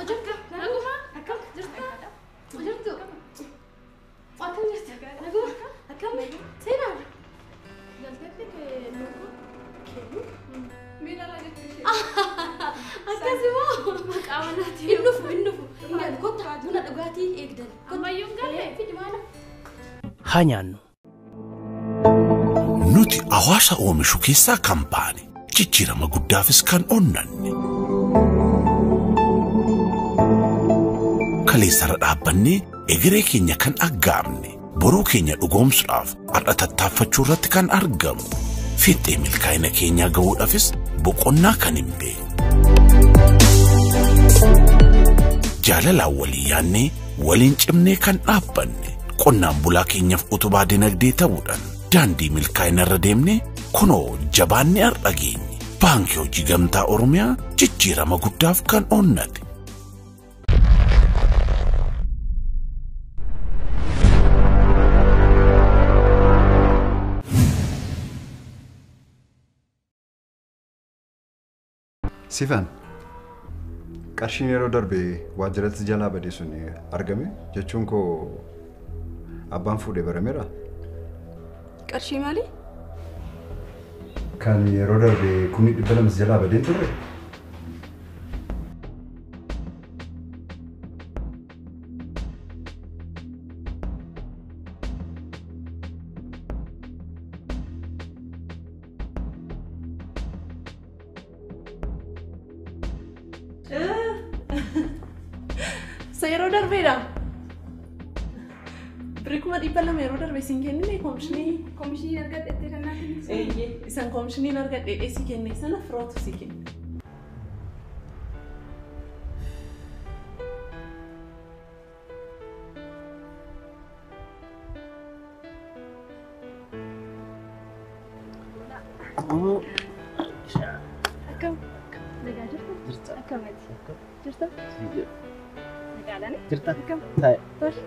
Jirtu. Naguma. Akkam jirta? Jirtu. Akkam jirta? Naguma. Akkam? Seenaa. Galteetti kennu. Kennu? Miidhagaa jechuun ishee. Akkasumoo maqaa manaati. Hin dhufu hin dhufu. Hin galu kottaa buna dhugaatii eegdan. Ammayyuu hin galle. Fidi maala. Haa nyaannu. Nuti hawaasa oomishu keessaa kan baane jijjiirama guddaafis kan onnanne. Kaleessarra dhaabbannee egeree keenya kan aggaamne boruu keenya dhugoomsuudhaaf har'a tattaaffachuu irratti kan argamu. Fiixee milkaa'ina keenyaa gahuudhaafis boqonnaa kan hin beekne. Jaalalaan walii yaannee waliin cimnee kan dhaabbanne qonnaan bulaa keenyaaf utubaa dinagdee ta'uudhaan daandii milkaa'ina irra deemne kunoo jabaannee har'a geenye. Baankii Hojii Gamtaa Oromiyaa jijjiirama guddaaf kan onnate. Sifan, qarshiin yeroo darbe waajjiratti jalaa badee sun argame jechuun koo abbaan fuudhee barameera. Qarshii maali? Kan yeroo darbe 200,000 jalaa badeen turre. Isa yeroo darbeedha. Birrii 200,000 yeroo darbe siin kennine koomishinii. Koomishinii argadhettee kan naa kennitu. Eeyyee isan koomishiniin argadhee si kenne sana firootu si kenne. Akkam? Nagaa jirtu? Jirta. Akkamati? Jirta? Nagaadhaan? Jirta. Akkam? Taa'e. Tole.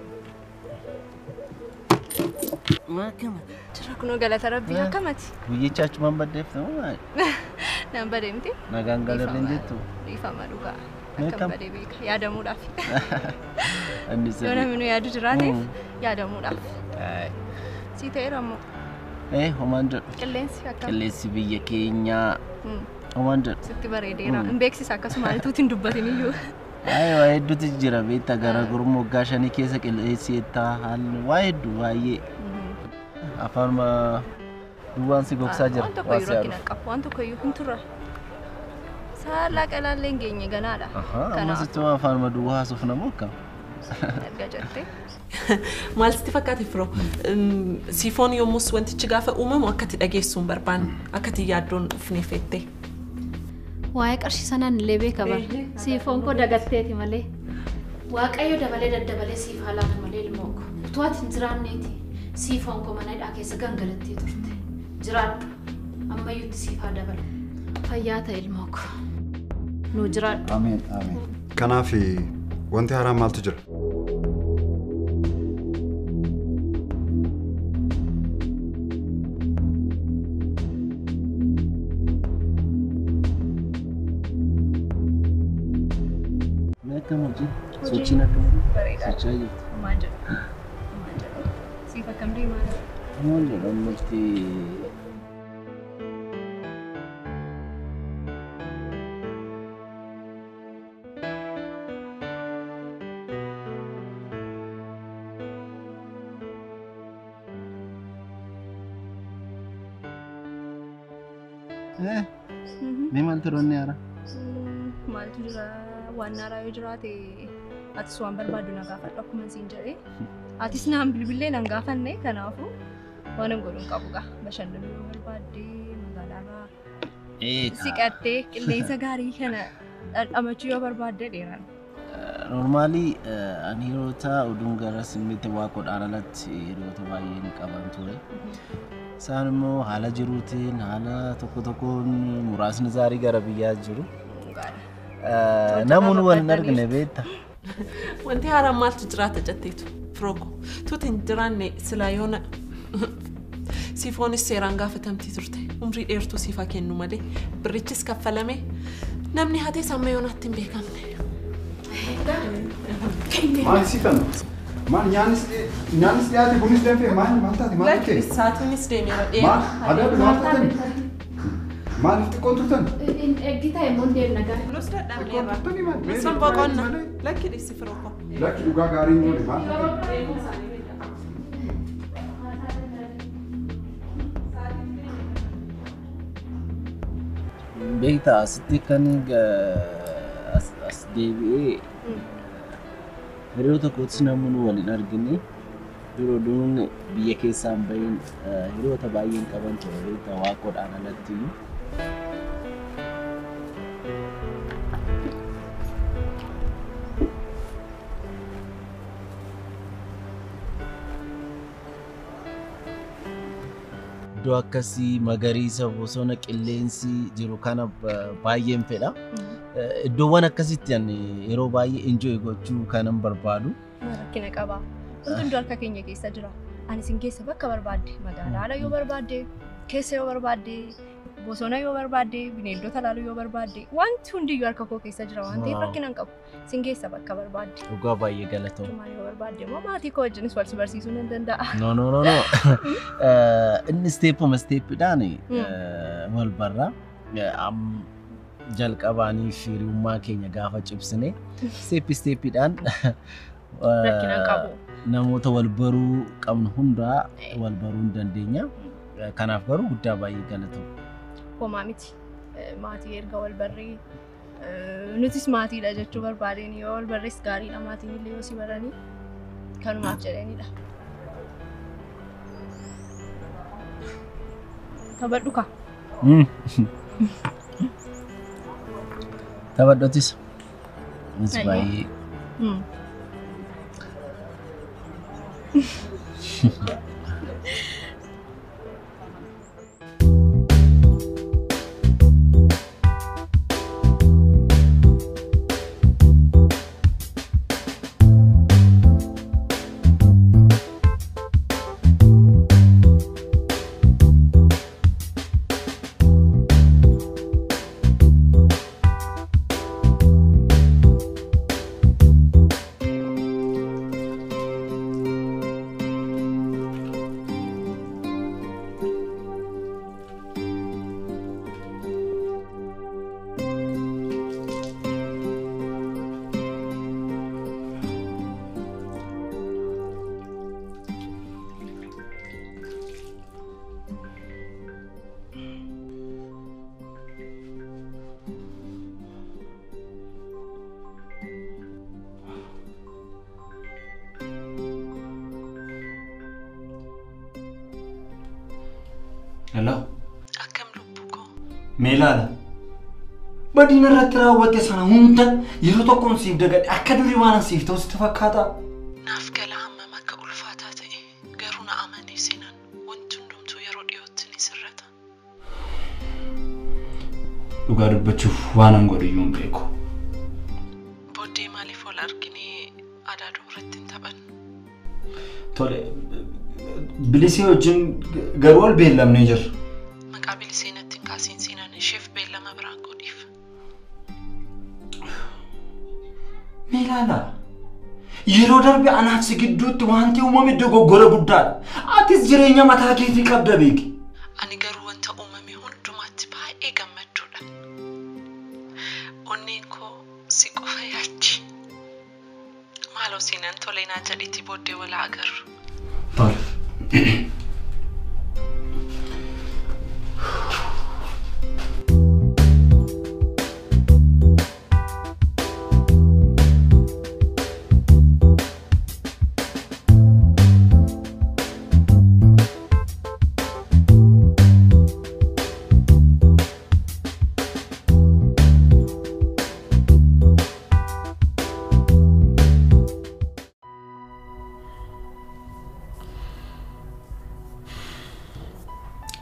Maakama. Jira kunoo galata rabbii akkamati? Guyyicha achumaan baddeefte moo maali? Nan badee miti? Nagaan galarra hin jettu? Dhiifama dhugaa. Akkam? Akkam badee beeka yaadamuudhaaf. Inni Yoo sirrii. namni nu yaadu jiraateef yaadamuudhaaf. Ayi. Sii ta'eera immoo Homaan jedhu. qilleensi akkam? Qilleensi biyya keenyaa homaan jedhu. Sitti bareedeera. Hin beeksisa akkasumaan utuu hin dubbatin iyyuu. Ayi waa hedduutu jira beektaa gara gurmuu waggaa 5 keessa qilleensi ettaa haalli waa hedduu baay'ee. Afaanuma duwwaan si gogsaa jira. Waan tokko Waan iyyuu si rakkina yaaduuf. hin qabu. Waan tokko iyyuu hin turre. Saalaa qalaallee hin geenye ganaadha. Amma Kanaaf sitti afaanuma duwwaa haasofna moo akkam? erga jettee. Maal sitti fakkaate firoo? Siifoon yommus wantichi gaafa uumamu akkati dhageessuun barbaanne akkati yaaddoon dhufnee feette. Waa'ee qarshii sanaan illee beeka bara. Siifoon koo dagatteeti malee. Waaqayyo dabalee daddabalee siif haa laatu malee ilmoo koo. Utuu ati hin jiraanneeti siifoon koo mana hidhaa keessa gangalattee turte. Jiraadhu. Ammayyuutti siif haa dabalu. Fayyaa ta'e ilmoo koo. Nuu jiraadhu. Ameen ameen. Kanaaf wanti haaraan maaltu jira? Mee akkam hojii? Sochiin akkam? Bareedaadha. Socho'aa jirti. Homaan jedhu. Homaan jedhu. Siif akkam deemaa jira? Homaan jedhu ammatti Mee maaltu roonni haara? Maaltu jira? Waan haaraa yoo jiraate atis waan barbaaddu na gaafadhu akkuma siin jedhee. Atis naan bilbilee nan gaafanne kanaafuu waan hin godhu hin qabu gaa. Bashannanuu yoo barbaadde magaalaarraa siqattee qilleensa gaarii kana dhandhamachuu yoo barbaadde dheeraan. Normaalii ani hiriyoota oduun gara simmitti waaqodhaan alatti hiriyoota baay'een qaban ture. Isaan immoo haala jiruutiin haala tokko tokkoon muraasni isaarii gara biyyaa jiru. Namoonni wal hin argine beekta. Wanti haaraan maaltu jiraata jetteetu firoo koo. Tuuti hin jiraanne silaa yoona siifoonis seeraan gaafatamtii turte. Umrii dheertuu siif haa kennu malee birrichis kaffalame namni hatees amma yoonaatti hin beekamne. Maal Sifan? Maal nyaannis dhiyaate kunis danfee maal maal taate maal ta'e? Lakki saatiinis deemeera dheeraa. Maal adaadhu maal taatan? Maaliif xiqqoon turtan? Eeggi ta'e immoo deemna gara. Nus dadhabneerra. Sun boqonna. Lakki dhiisi firoo koo. Lakki dhugaa gaarii hin goone maal taate? Beektaa asitti kan as deebi'ee hiriyoota kootis namoonni waliin argine duroo duun biyya keessaan bahin hiriyoota baay'een qaban ture beektaa waaqoodhaan alatti. Iddoo akkasii magariisa bosona qilleensi jiru kana baay'een fedha. Iddoowwan akkasitti ani yeroo baay'ee enjoy gochuu kanan barbaadu. Rakkina qaba. Wanti hundi harka keenya keessa jira. Ani isin keessa bakka barbaadde magaalaa ala yoo barbaadde keessa yoo barbaadde bosona yoo barbaadde bineeldota ilaaluu yoo barbaadde wanti hundiyyuu harka koo keessa jira waan ta'eef rakkina hin qabu. Isin keessa bakka barbaadde. Dhugaa baay'ee galatoom. Maal yoo barbaadde immoo maatii koo wajjinis wal si barsiisuu nan danda'a. No no no no. Inni steepuma steepidhaan wal barra. Jalqabaanii fi hiriyummaa keenya gaafa cibsine steeppi steepidhaan rakkina hin qabu. Namoota wal baruu qabnu hundaa wal baruu hin dandeenya. Kanaaf garuu guddaa baay'ee galatoom. Homaa miti. Maatii erga wal barree nutis maatiidha jechuu barbaadeen yoo wal barrees gaariidha maatiin illee yoo si baranii kanumaaf jedhanidha. Taphadhu kaa. Taphadhutis. Innis baay'ee. Hello. Akkam lubbuu koo. Mee ilaala. Badiin irratti raawwatte sana hunda yeroo tokkoon siif dagadhe akka durii waan siif ta'u sitti fakkaata. Naaf gala hammam akka ulfaataa ta'e garuu na amanii seenan wanti hundumtuu yeroo dhiyootti ni sirrata. Dhugaa dubbachuuf waan an godhu iyyuu hin beeku. Booddee maaliif wal arginee adaaduu irratti hin taphannu? Tole bilisee wajjin garuu wal beellamnee jirra. Maqaa bilisee natti hin kaasiin seenan isheef beellama biraan godhiif. Mee ilaala. Yeroo darbe anaaf si gidduutti wanti uumame dogoggora guddaadha. Atis jireenya mataa keetii qabda beeki. Ani garuu wanta uumame hundumaatti baay'ee gammadduudha. Onneen koo si qofa yaachi. Maaloo seenan tolee naa jedhiitii booddee wal haa agarru. Tole.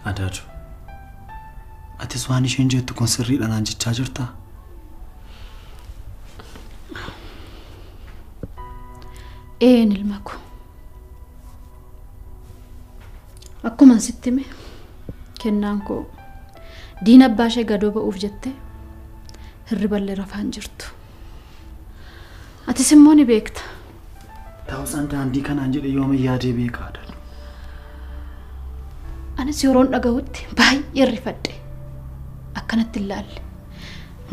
Adaadu, atis waan isheen jettu kun sirriidha naan jechaa jirtaa? Een ilma koo. Akkuma sitti hime kennaan koo diina abbaa ishee gadoo ba'uuf jettee hirriballee rafaan jirtu. Atis immoo ni beekta. Ta'us an daandii kanaan jedhe yooma yaadee beekaadha. Anis yeroon dhagahutti baay'ee rifadhe. Akkanatti ilaalle.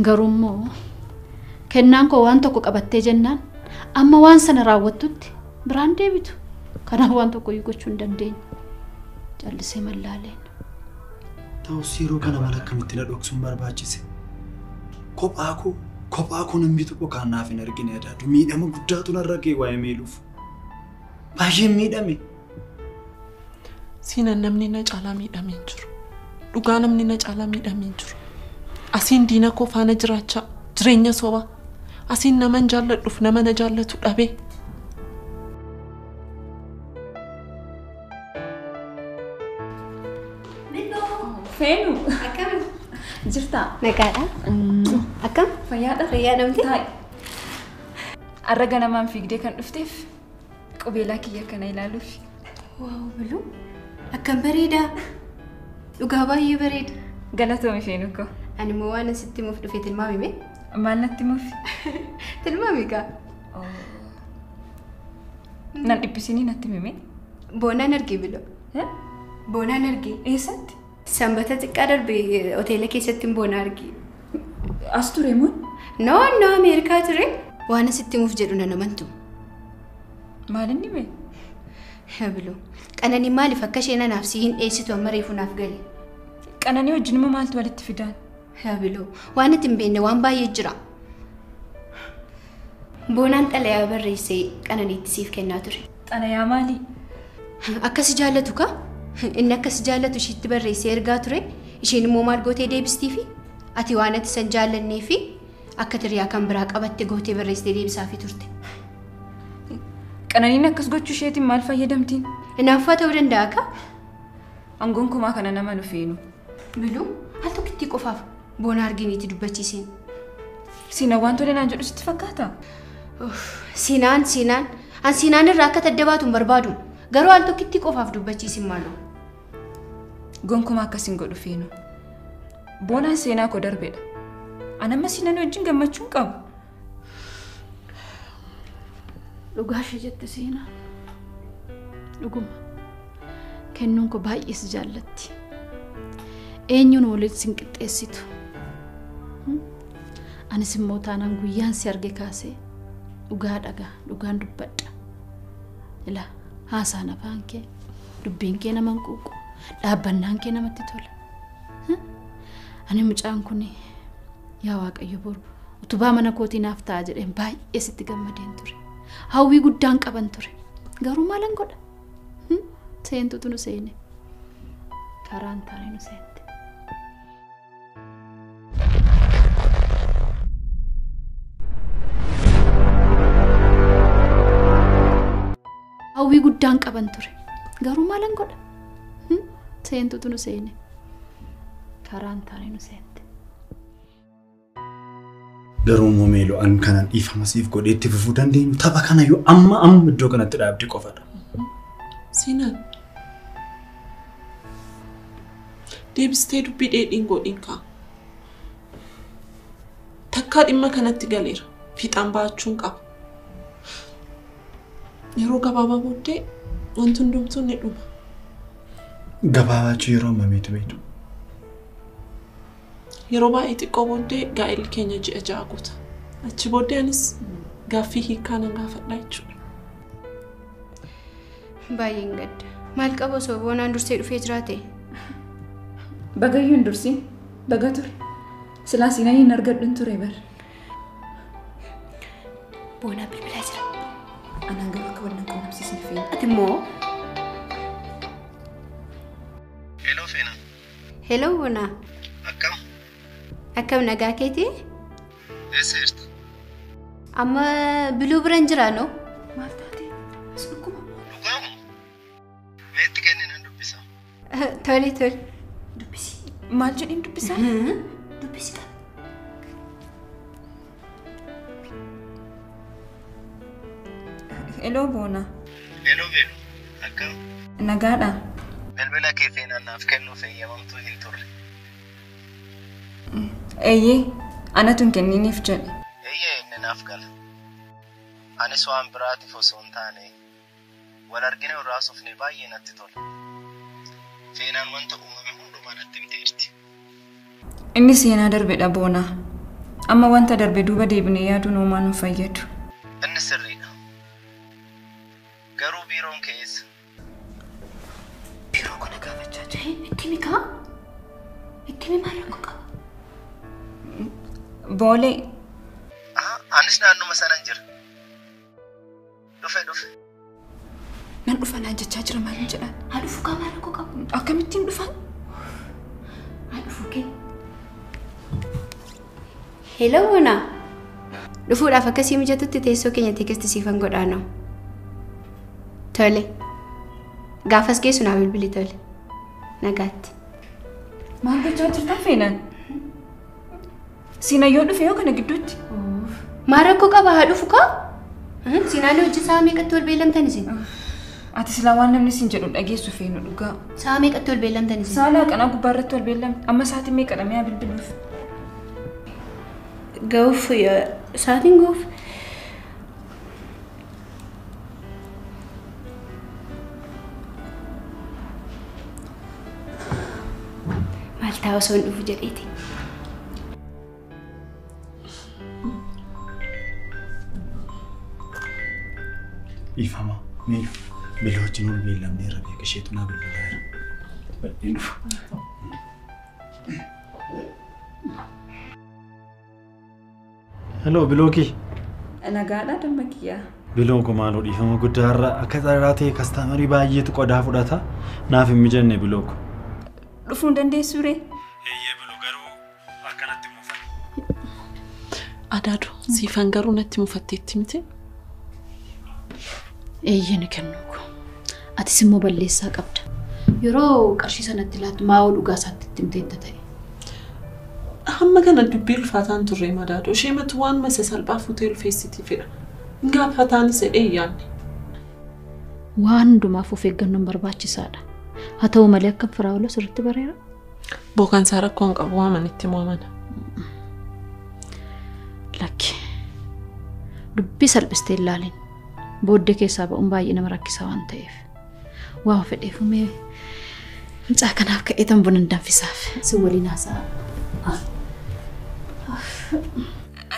Garuu immoo kennaan koo waan tokko qabattee jennaan amma waan sana raawwattutti biraan deebitu. Kanaaf waan tokko iyyuu gochuu hin dandeenye. Callisee mallaaleen. Ta'us yeroo kana mala akkamitti na dhoksuun barbaachise? Kophaa koo namni tokko kan naaf hin argine adaadu miidhama guddaatu narra ga'e waa'ee meeluuf. Baay'een miidhame. Siinaan namni na caalaa miidhamee hin jiru. Dhugaa namni na caalaa miidhamee hin jiru. Asiin diina koo faana jiraachaa jireenya sobaa. Asiin nama hin jaalladhuuf nama na jaallatu dhabee. Feenu. Akkam? Jirta? Nagaadha. Akkam? Fayyaadha. Fayyaadha miti? Taa'i. Har'a ganamaan fiigdee kan dhufteef qubeelaa kiyya kana ilaaluuf. Waaw biluu. Akkam bareeda. Dhugaa baay'ee bareeda. Galatoome Feenu koo. Ani immoo waan asitti himuuf dhufe tilmaami mee? Maal natti himuuf? Tilmaami gaa. Nan dhiphisinii natti himi. Boonaan arge biluu. Boonaan arge. Eessatti? Sanbata xiqqaa darbe hoteela keessatti boona arge. As ture moo? No, no, Ameerikaa ture. Waan asitti himuuf jedhu nan amantu. Maal inni mee? Biluu, Qananii maaliif akka isheen anaaf si hin dheessitu amma reefu naaf gale? Qananii wajjin immoo maaltu walitti fidaan? Biluu, waan itti hin beekne waan baay'ee jira. Boonaan xalayaa barreessee Qananiitti siif kennaa ture. Xalayaa maalii? Akkas jaallatu kaa? Inni akkas jaallatu ishiitti barreessee ergaa ture. Isheen immoo maal gootee deebistii fi ati waan ati san jaallannee fi akka tiriyaa kan biraa qabatte gootee barreessitee deebisaafii turte. Qananiin akkas gochuu isheetiin maal fayyadamtiin? Hinaaffaa ta'uu danda'a kaa? Aangoon kumaa kana nama nu feenu. Biluu, al tokkittii qofaaf boona arginiitti dubbachiiseen. Siinaan waan tole naan jedhu sitti fakkaata? Siinaan, siinaan, an siinaan irraa akka adda baatu hin barbaadu. Garuu al tokkittii qofaaf dubbachiisin maaloo? Gonkumaa akkas hin godhu feenu. Boonaan seenaa koo darbedha. An amma siinaan wajjin gammachuu hin qabu. Dhugaa ishee jette Siinaan. Dhuguma. Kennuun koo baay'ee si jaallatti. Eenyuun walitti sin qixxeessitu. Anis immoo taanaan guyyaan si arge kaasee dhugaa dhagaa dhugaan dubbadha. Ilaa haasaan afaan kee dubbiin kee nama hin quuqu dhaabbannaan kee namatti tola. Ani mucaan kun yaa Waaqayyo boru utubaa mana kootii naaf ta'a jedheen baay'ee sitti gammadeen ture. Hawwii guddaan qaban ture. Garuu maalan godha? Seentutu nu seene. Karaan taane nu seente. Hawwii guddaan qaban ture. Garuu maalan godha? Seentutu nu seene. Karaan taane nu seente. Garuu immoo meeloo an kanaan dhiifama siif godhee itti fufuu dandeenyu tapha kana yoo amma amma iddoo kanatti dhaabde qofadha. Siinaan deebistee dubbii dheedhiin godhiin kaa. Takkaa dhimma kanatti galeera. Fiixaan ba'achuun qaba. Yeroo gabaabaa booddee wanti hundumtuu ni dhuma. Gabaabaa yeroo ammamiitu beektu? Yeroo baay'ee xiqqoo booddee gaa'elli keenya ji'a 6 guuta. Achi booddee anis gaaffii hiikaa nan gaafadha jechuudha. Baay'een gadda. Maal qaba osoo boonaan dursee dhufee jiraate? Bagayyuu hin dursiin. Baga ture. Silaa siinaan hin argadhu hin ture bar. Boonaan bilbilaa jira. Anaan garuu akka wal nan quunnamsiisne feena. Ati immoo? Hello Feena. Hello Boonaa. Akkam? Akkam nagaa keetii? Eessa jirta? Amma biluu biran jira noo? Maal taate? As dhukkuba. Dhugaamu? Meetti kenni nan dubbisa. Tole tole. Dubbisi. Maal jedheen dubbisaa? Dubbisi qaba. Hello Boona. Hello Beelu. Akkam? Nagaadha. Bilbila kee Feenaan naaf kennuuf eeyyamamtuu hin turre. Eeyyee, anatu hin kenniniif jedhe. Eeyyee, inni naaf gala. Anis waan biraatiif osoo hin taane wal argine irraa haasofne baay'ee natti tola. Feenaan wanta uumame hundumaa natti himteerti. Inni seenaa darbedha Boonaa. Amma wanta darbe duuba deebinee yaaduun uumaa nu fayyadu. Inni sirriidha. Garuu biiroon kee eessa? Biiroo kana gaafachaa jira. Itti himi kaa? Itti himi maal rakkoo qaba? Boolee. Anis naannuma sanan jira. Dhufe dhufe. Nan dhufa naan jechaa jira maal jedhan? Haa dhufu kaa maal rakkoo qaba? Akkamittiin dhufan? Haa dhufu kee. Hello Boonaa. Dhufuudhaaf akkasii mijatutti teessoo keenya teekesti siifan godhaanoo. Tole. Gaafas geessu naa bilbili tole. Nagaatti. Maal gochaa jirta Feenaan? Siinayyoo dhufe yoo kana gidduutti? Maal rakkoo qaba haa dhufu kaa? Siinaan hojii sa'a meeqatti wal beellamtan isin? Ati silaa waan namni siin jedhu dhageessu feenu dhugaa. Sa'a meeqatti wal beellamtan isin? Sa'a laaqanaa gubbaa irratti wal beellamte. Amma sa'aatiin meeqadha mi'a bilbiluuf? Ga'uuf sa'aatiin ga'uuf. Maal ta'a osoo hin dhufu jedheeti. Dhiifama miilu biloo wajjin ol beellamneerra beeka isheetu naa bilbilaa jira. Baay'een dhufa. Hello Bilookii. Nagaadhaa damma kiyyaa. Biloon kun maaloo dhiifama guddaarra akka xararaa ta'e kastaamarii baay'eetu qodaa fudhata. Naaf hin mijanne Bilooko. Dhufuu hin dandeessuu ree? Eeyyee Biloo garuu akkanatti muufadha. Adaadu siifan garuu natti mufatteetti miti? Eeyyee ni kennuuko. Atis immoo balleessaa qabda. Yeroo qarshii sanatti laattu maa'oo dhugaa isaatti itti himteetta ta'e. Hamma kana dubbii ulfaataan turre madaadu. Ishee matu waan masa salphaa fuutee ulfeessitii fedha. Gaafataanis jedhee hin yaadne. Waan hundumaaf of eeggannoon barbaachisaadha. Haa ta'u malee akka firaa'ola sirriitti bareera. Bookaan isaa rakkoo hin qabu waaman itti waamana. Lakki. Dubbii salphistee hin ilaalin. Booddee keessaa ba'uun baay'ee nama rakkisaa waan ta'eef. Waan fedheef mee mucaa kanaaf ka'ee tan buna danfisaaf. Si waliin haasa'a.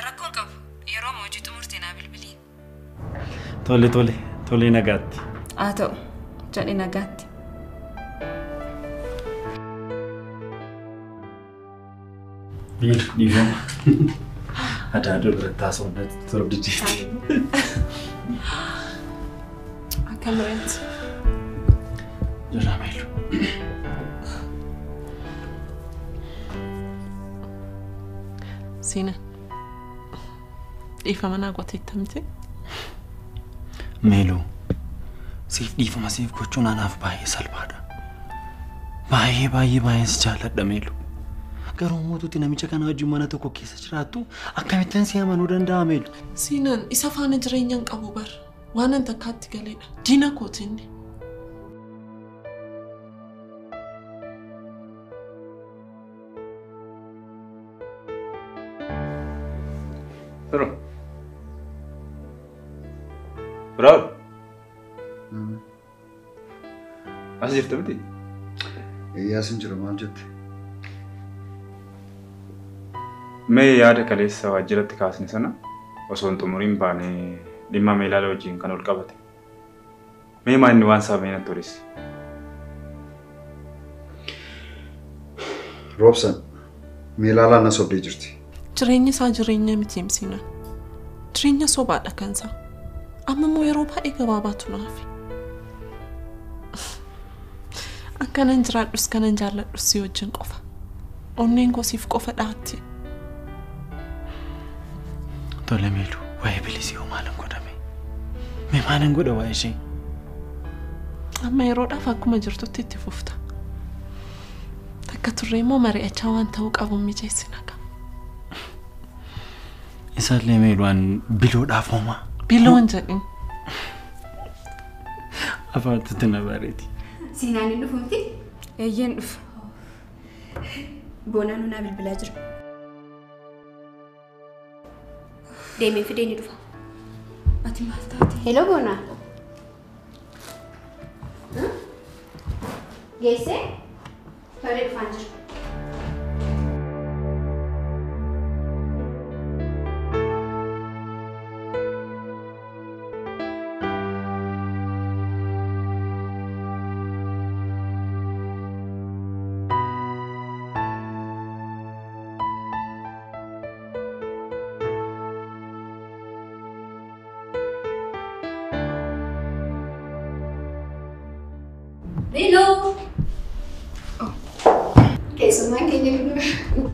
Rakkoon qabu yeroo hojii xumurtee naa bilbilii. Tole tole tole nagaatti. Haa ta'u jedhe nagaatti. Biilu dhiifama. Adaaduu biratti haasa'uun natti tolu diddeetti. Akkam reenti? Jirra Meelu. Siina. Dhiifama naa gooteetta miti? Meelu, siif dhiifama siif gochuun anaaf baay'ee salphaadha. Baay'ee baay'ee baay'ee si jaalladha Meelu. Garuu mootuutti namicha kana wajjin mana tokko keessa jiraattu akkamittiin si amanuu danda'a Meelu? Siinaan isa faana jireenya hin qabu bar. Waan an takkaatti galeedha. Diina kooti inni. Bro. Bro. As jirta miti? Eeyyaas hin jira maal jette? Mee yaada kaleessa waajjiratti kaasne sana osoo hin xumuriin baanee dhimma meelaala wajjin kan ol qabate. Mee maal inni waan saamee natti odeesse? Roobsan meelaalaan na sobdee jirti. Jireenyi isaa jireenya miti Siinaan. Jireenya sobaadha kan isaa. Amma immoo yeroo baay'ee gabaabaatu naaf. An kanan jiraadhus kanan jaalladhus si wajjin qofa. Onneen koo siif qofa dhaatti. Tole Meelu, waa'ee bilisii hoo maalin godhame? Mee maalin godha waa'ee ishee? Amma yeroodhaaf akkuma jirtutti itti fufta. Takka turre immoo mari'achaa waan ta'uu qabu mijeessina qaba. Isaallee Meelu waan biloodhaaf homaa. Biloon jedhin. Afaantutti na bareeti. Siinaan hin dhufu miti? Eeyyeen dhufa. Boonaan hunaa bilbilaa jira. Deemee fidee ni dhufa. Ati maal taate? Hello Boona. Geessee? Tolee dhufaan jiru. Hello. Keessummaan keenya kun.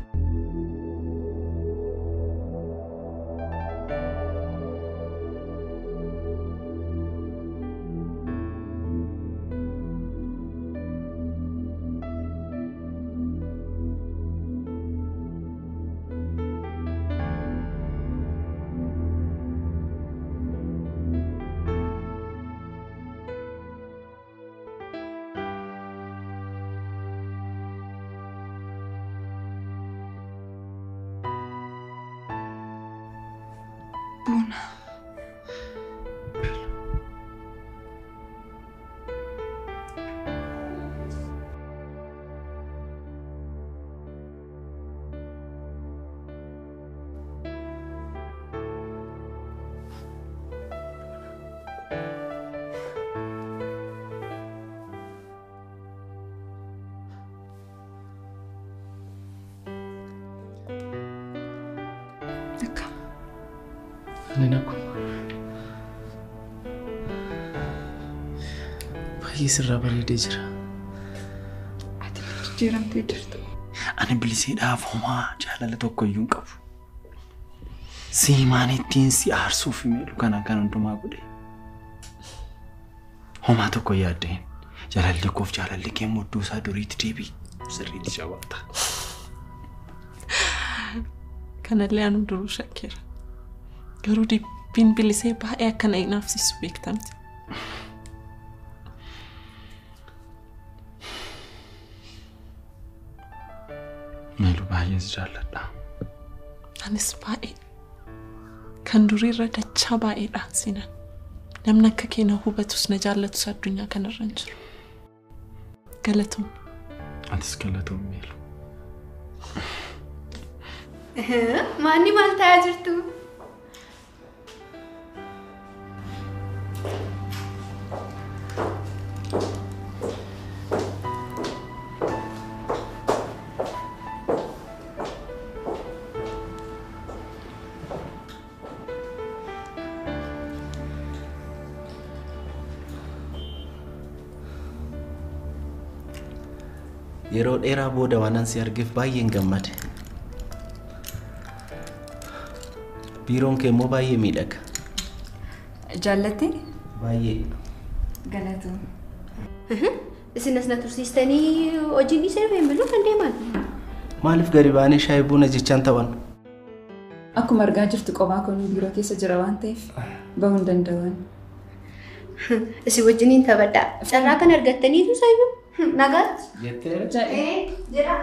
Boona. Ani akkuma baay'ee sirraa bareedee jira. Ati jijjiiramtee jirta. Ani biliseedhaaf homaa jaalala tokko iyyuu hin qabu. Siimaan ittiin si aarsuuf miidhu kana kan hundumaa godhe. Homaa tokko yaaddeen jaalalli koof jaalalli kee mudduu isaa duriitti deebii sirriitti jabaata. Kanallee anu duruu shakkeera. Garuu dibbiin bilisee baay'ee akkana inaafsisu beektamti. Meeluu baay'ee si jaalladha. Anis baay'ee kan duriirra dachaa baay'eedha sinan. Namni akka kee na hubatus na jaallatus addunyaa kanarra hin jiru. Galatoom. Atis galatoom Meeluu. Maanni maal ta'aa jirtu? Yeroo dheeraa booda waan si argeef baay'een gammade. Biiroon kee immoo baay'ee miidhaga. Jaallatte? Baay'ee. Galatoom. Isin as na tursiistanii hojiin dhiisee dhufeen biluu kan deeman. Maaliif gadi baanee shaayii buna jechaan taphan? Akkuma argaa jirtu qophaa kun biiroo keessa jira waan ta'eef bahuu hin danda'an. Isin wajjiniin taphadhaa. Carraa kan argattaniitu sayyuu. Nagaatti. Jettee? Jedha.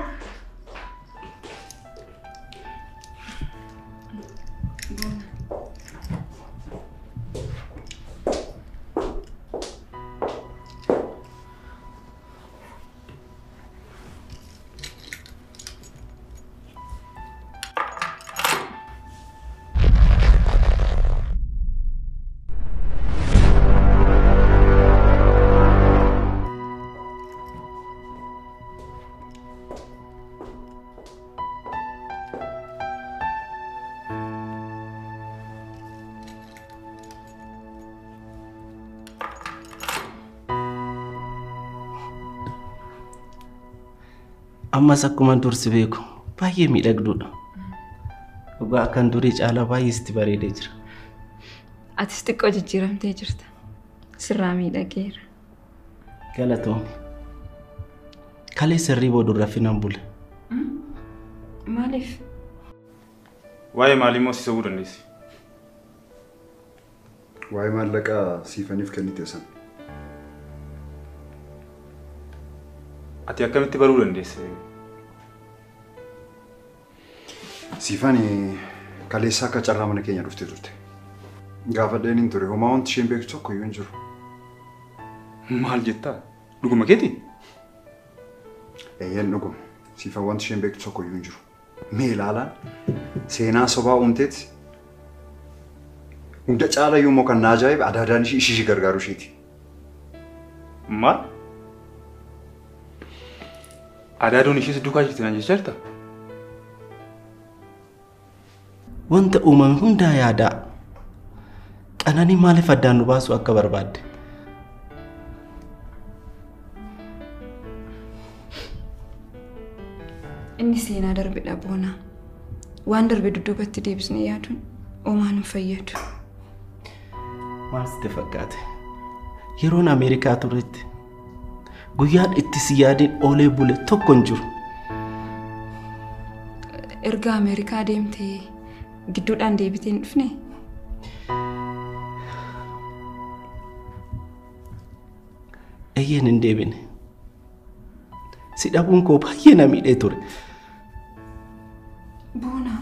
Ammas akkuma dursi beeku baay'ee miidhagduudha. Dhugaa akkan durii caalaa baay'ee sitti bareedee jira. Atis xiqqoo jijjiiramtee jirta. Sirraa miidhageera. Galatoomi. Kalee sirrii booda raffinaan bule. Maaliif? Waa'ee maalii immoo si sobuu dandeessi? Waa'ee maallaqaa siifaniif kennite sana. Ati akkamitti baruu dandeesse? Siifani kaleessa akka carraa mana keenya dhuftee turte. Gaafadheen hin ture. Homaa wanti isheen beektu tokko iyyuu hin jiru. Maal jettaa? Dhuguma keeti? Eeyyeen dhuguma. Siifan wanti isheen beektu tokko iyyuu hin jiru. Mee ilaalaan seenaa sobaa uumteeti. Hunda caalayyuu immoo kan na ajaa'ibe adaadaan ishii ishii gargaaru isheeti. Maal? Adaadoon ishees duukaa jirti naan jechaa jirta? Wanta uumame hundaa yaadaa. Qananii maaliif addaan nu baasuu akka barbaadde? Inni seenaa darbedha Boonaa. Waan darbe dudduubatti deebisnee yaaduun homaa nu fayyadu. Maal sitti fakkaate? Yeroon Ameerikaa turetti guyyaan itti si yaadeen oolee bule tokko hin jiru. Erga Ameerikaa deemtee gidduudhaan deebitee hin dhufnee? Eeyyeen hin deebine. Si dhabuun koo baay'ee na miidhee ture. Boonaa,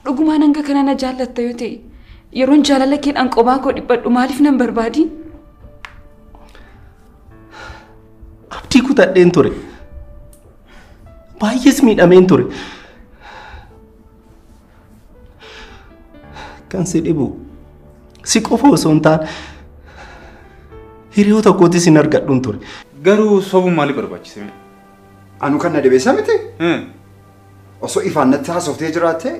dhugumaan hanga kana na jaallatta yoo ta'e yeroon jaalala keedhaan qophaa koo dhiphadhu maaliif nan barbaadi? Abdii kutadheen ture. Baay'ees miidhameen ture. Kan si dhibu si qofa osoo hin taane hiriyoota kootis hin argadhuun ture. Garuu sobuun maaliif barbaachise? Anu kan na dhibeessa miti? Osoo ifaan natti haasoftee jiraatte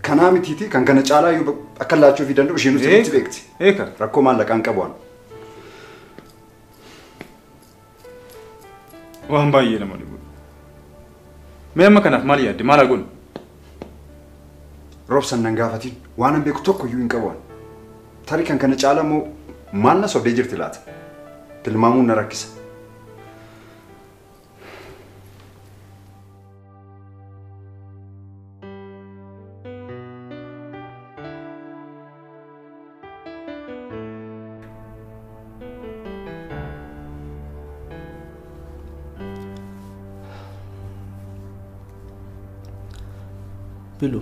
kanaa mitiiti kan kana caalaa iyyuu akka laachuu fi danda'u isheen nuti beekti. Eeka. Rakkoo maallaqaan qabu anu. Waan baay'ee nama dhibu. Mee amma kanaaf maal yaadde? Maal haa goonu? Roobsan nan gaafatiin waan an beeku tokko iyyuu hin qabu anu. Tarii kan kana caalaa immoo maal na sobdee jirti laata? Tilmaamuun na rakkisa. Bilu,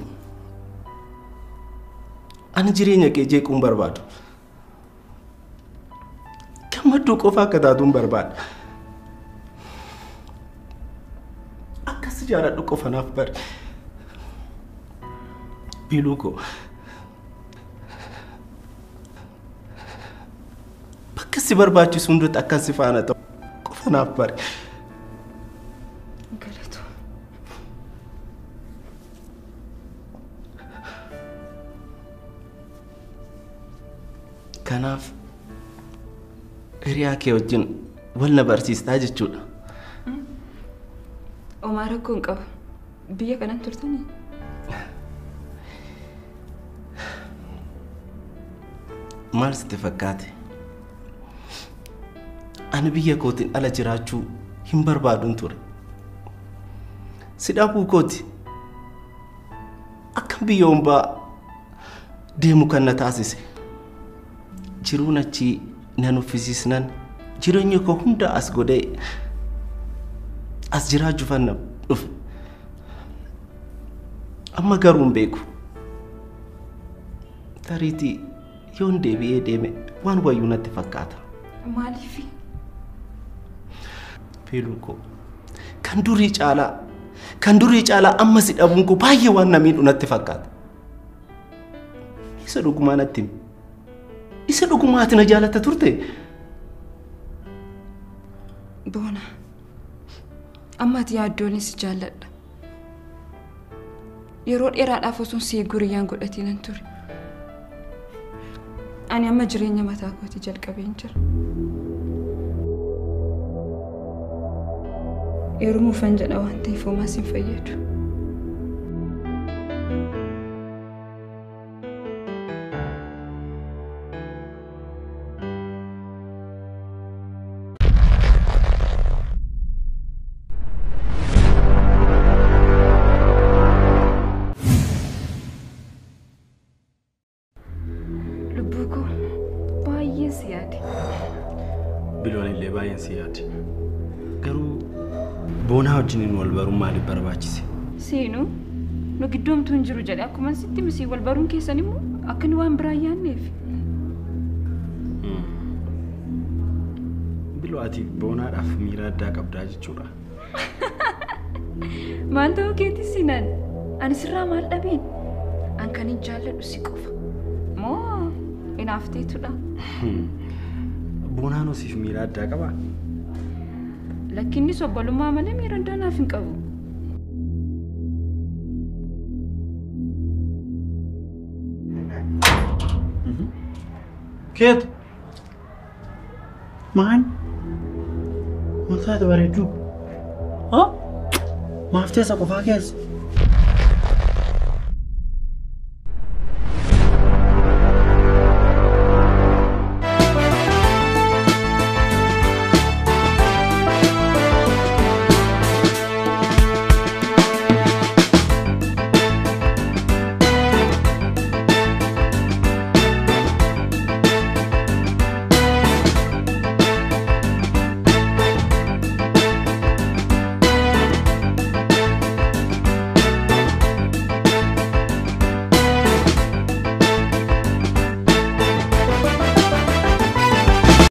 ani jireenya kee jeequun barbaadu. Gammadduu qofa akka taatuun barbaada. Akkas jaaladhu qofa naaf bari. Biluu koo bakka si barbaachisu hundatti akkan si faana ta'u qofa naaf bari. Kanaaf hiriyaa kee wajjin wal na barsiistaa jechuudha. Homaa rakkoo hin qabu. Biyya kanan turtanii? Maal sitti fakkaate? Ani biyya kootiin ala jiraachuu hin barbaaduun ture. Si dhabuu kooti akkam biyya hombaa deemu kan na taasise. Jiruun achii nan uffisiisnan jireenya koo hunda as godhee as jiraachuufan na dhufe. Amma garuu hin beeku. Tariitii yoon deebi'ee deeme waan wayyuu natti fakkaata. Maaliifi? Biiluu koo kan durii caalaa amma si dhabuun koo baay'ee waan na miidhu natti fakkaata. Isa dhugumaa natti himi. Isa dhugumaa ati na jaalatta turte? Boona, amma ati yaaddoonis si jaalladha. Yeroo dheeraadhaaf osoo si guriyyaan godhatiin nan ture. Ani amma jireenya mataa kootii jalqabeen jira. Heerumuufan jedha waan ta'eef homaa si hin fayyadu. Lubbuu koo baay'een si yaade. Biloon illee baay'een si yaade. Garuu Boonaa wajjiniin wal baruun maaliif barbaachise? Seenuu nu gidduumtuu hin jiru jedhe akkuma sitti misii wal baruun keessan immoo Akka inni waan biraa yaadneef. Biloo ati boonaadhaaf miira addaa qabdaa jechuudha. Maal ta'uu keetii Sinan? Ani sirraa maal dhabeen? An kan hin jaalladhu si qofa. Moo hinaafteetudha? Boonaan siif miira addaa qabaa? Lakkinnis obbolummaa malee miira addaa naaf hin qabu. Keet! Maal? Maal taate bareedduu? Haa? Maaf teessa qofaa keessa?